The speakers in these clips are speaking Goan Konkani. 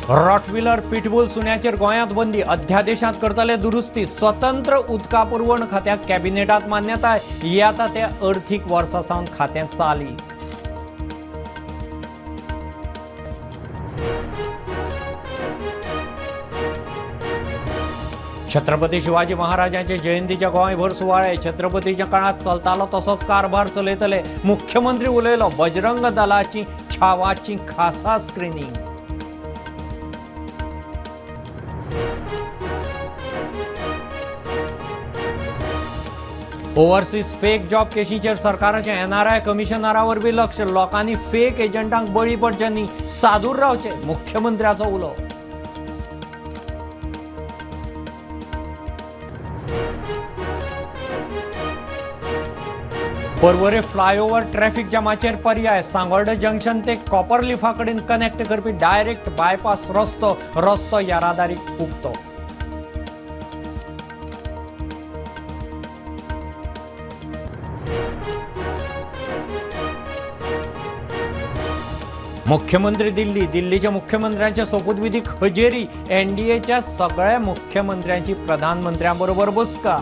रॉटविलर पिटबुल सुण्याचेर गोंयांत बंदी, अध्यादेशांत करतले दुरुस्ती. स्वतंत्र उदका पुरवण खात्याक कॅबिनेटात मान्यताय. येता त्या अर्थीक वर्सा सावन खातें चाली. छत्रपती शिवाजी महाराजांचे जयंतीच्या गोंयभर सुवाळे. छत्रपतीच्या काळात चलतालो तसोच कारभार चलयतले, मुख्यमंत्री उलयलो. बजरंग दलाची छावाची खासा स्क्रिनींग. ओव्हरसीज फेक जॉब केशींचेर सरकाराचें एनआरआय कमिशनरा वरवीं लक्ष. लोकांनी फेक एजंटांक बळी पडचे न्ही, सादूर रावचें, मुख्यमंत्र्याचो उलो. पर्वरे फ्लायओव्हर ट्रॅफिक जामाचेर पर्याय. सांगोल्डा जंक्शन ते कॉपरलिफा कडेन कनेक्ट करपी डायरेक्ट बायपास रस्तो. रस्तो येरादारीक उक्तो. मुख्यमंत्री दिल्ली. दिल्लीच्या मुख्यमंत्र्यांच्या सोपूतविधीक हजेरी. एनडीएच्या सगळ्या मुख्यमंत्र्यांची प्रधानमंत्र्यांबरोबर बसका.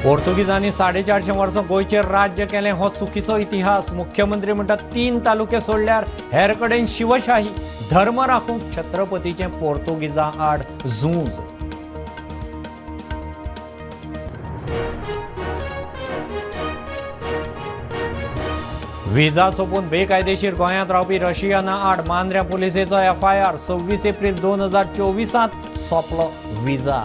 पोर्तुगीजांनी 450 वर्सां गोंयचेर राज्य केलें हो चुकीचो इतिहास. मुख्यमंत्री म्हणटात, 3 तालुके सोडल्यार हेर कडेन शिवशाही. धर्म राखूंक छत्रपतीचें पोर्तुगीजां आड झूज. विजा सोंपून बेकायदेशीर गोंयांत रावपी रशियना आड मांद्र्या पुलिसेचो एफआयआर. 26 एप्रील 2024 सोंपलो विजा.